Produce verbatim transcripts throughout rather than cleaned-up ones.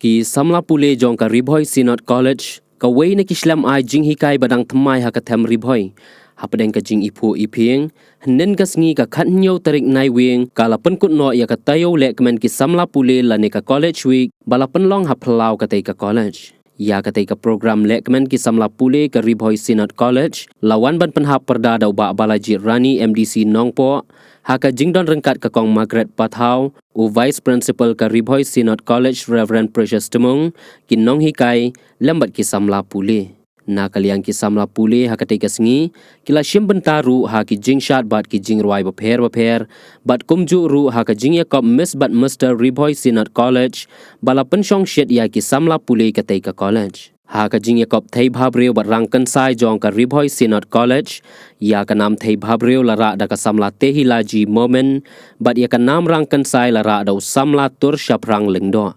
Ki samla pule jong ka Ri Bhoi Synod College, kawei na ki shlem ai jinghikai ba dang thymmai ha ka them Ri Bhoi, hapdeng ka jingiphuh iphieng, hynnin ka sngi ka khathynñiew tarik Naiwieng, ka la pynkut noh ïa ka taïew lehkmen ki samla pule lane ka College Week, ba la pynlong ha phyllaw katei ka college. Ïa katei ka program lehkmen ki samla pule ka Ri Bhoi Synod College, la wan ban pynhap pyrda da u Bah Balajied Rani, M D C Nongpoh, ha ka jingdon ryngkat ka Kong Margaret Pathaw, u Vice Principal ka Ri Bhoi Synod College, Reverend Precious Tymung, ki nonghikai, lem bad ki samla pule. Na ka liang ki samla pule ha katei ka sngi, ki la shim bynta ruh ha ki jingshad bad ki jingrwai bapher bapher, bad kumjuh ruh ha ka jingïakop Miss bad Mister Ri Bhoi Synod College, ba la pynshong shit ïa ki samla pule katei ka college. Ha ka jingïakop thei bhabriew bad rangkynsai jong ka Ri Bhoi Synod College, ïa ka nam thei bhabriew la rah da ka samla Tehilaji Momin, bad ïa ka nam rangkynsai la rah da u samla Tur Shaphrang Lyngdoh.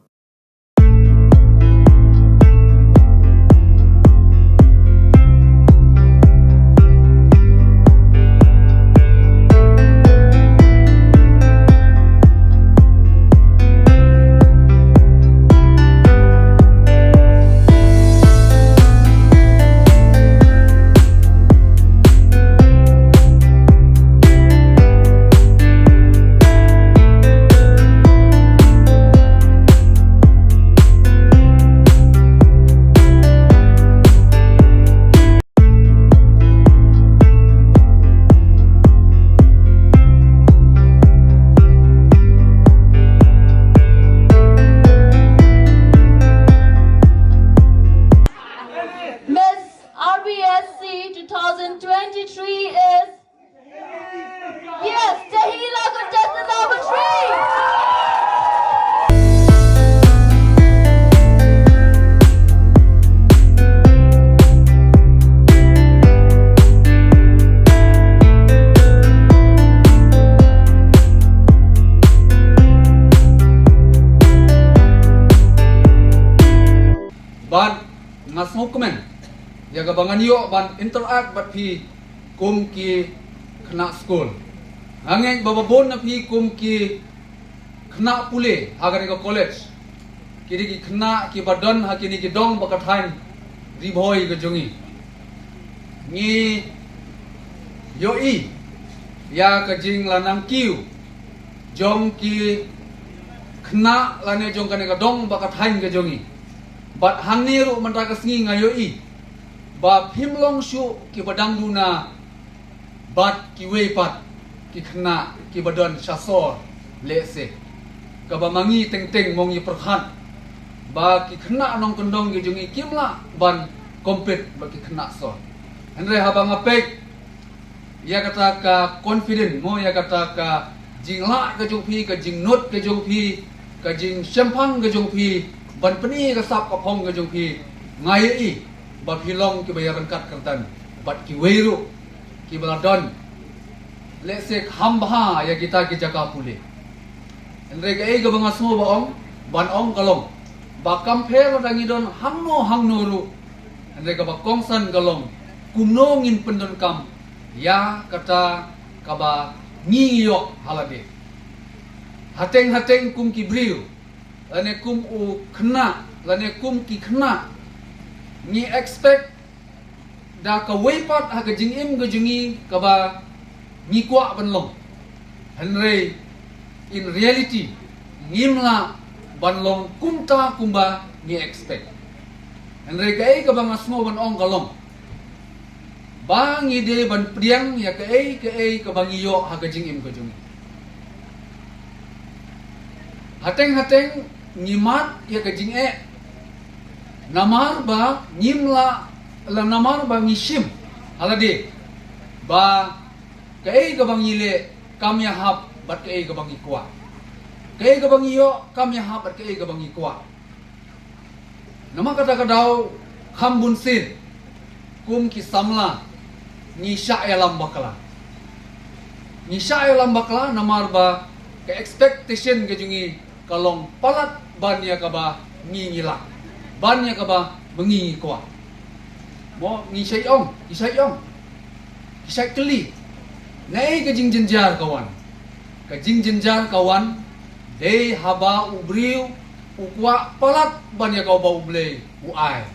Miss R B S C two thousand twenty-three is, yes, Tehila, contestant number three. Bad nga sngewkmen ïa kaba ngan ïoh ban interact bad phi kum ki khynnah skul. Nga ngeit ba babun na phi kum ki khynnah pule ha kane ka college, ki dei ki khynnah kiba don ha kine ki dong bad ka thaiñ Ri Bhoi ka jong ngi. Ngi ïohi ïa ka jinglanang kiew jong ki khynnah lane jong kane ka dong bad ka thaiñ ka jong ngi. Bad hangne ruh mynta ka sngi nga ïohi ba phim long shuh kiba dang duna bad kiwei pat ki khynnah kiba don sha sor lehse. Kaba ma ngi teng teng mo ngi pyrkhat ba ki khynnah nongkyndong ki jong ngi kim lah ban compete bad ki khynnah sor. Hynrei haba nga peit ïa kata ka confident mo, ïa kata ka jinglah ka jong phi, ka jingnud ka jong phi, ka jingshemphang ka jong phi ban pyni ka sap ka phong ka jong phi, nga ïohi ba phi long kiba ïaryngkat kyrdan bad kiwei ruh kiba la don lehse kham bha ïa kita ki jaka pule. Hynrei kaei kaba nga sngew ba ong, ban ong ka long ba kam pher lada ngi don hangno hangno ruh, hynrei kaba kongsan ka long kumno ngin pyndonkam ïa kata kaba ngi ngi ïoh ha lade. Hateng hateng kum ki briew lane kum u khynnah lane kum ki khynnah, ngi expect da kawei pat ha ka jingim ka jong ngi kaba ngi kwah ban long. Hynrei in reality ngim lah ban long kumta kumba ngi expect. Hynrei kaei kaba nga sngew ban ong ka long ba ngi dei ban pdiang ïa kaei kaei kaba ngi ïoh ha ka jingim ka jong ngi. Hateng hateng ngi mad ïa ka jingeh namar ba ngim lah, la namar ba ngi shim ha lade ba kaei kaba ngi leh kam ïahap bad kaei kaba ngi kwah. Kaei kaba ngi ïoh kam ïahap bad kaei kaba ngi kwah. Namar kata ka daw kham bun sien kum ki samla ngi shah ïalam bakla. Ngi shah ïalam bakla namar ba ka expectation ka jong ngi ka long palat ban ïa kaba ngi ngi lah, ban ïa kaba ma ngi ngi kwah. Mo ngi shait ong, ngi shait ong, ngi shait kylli, naei ka jingjynjar ka wan? Ka jingjynjar ka wan dei haba u briew U kwah palat ban ïa ka uba U Blei u ai.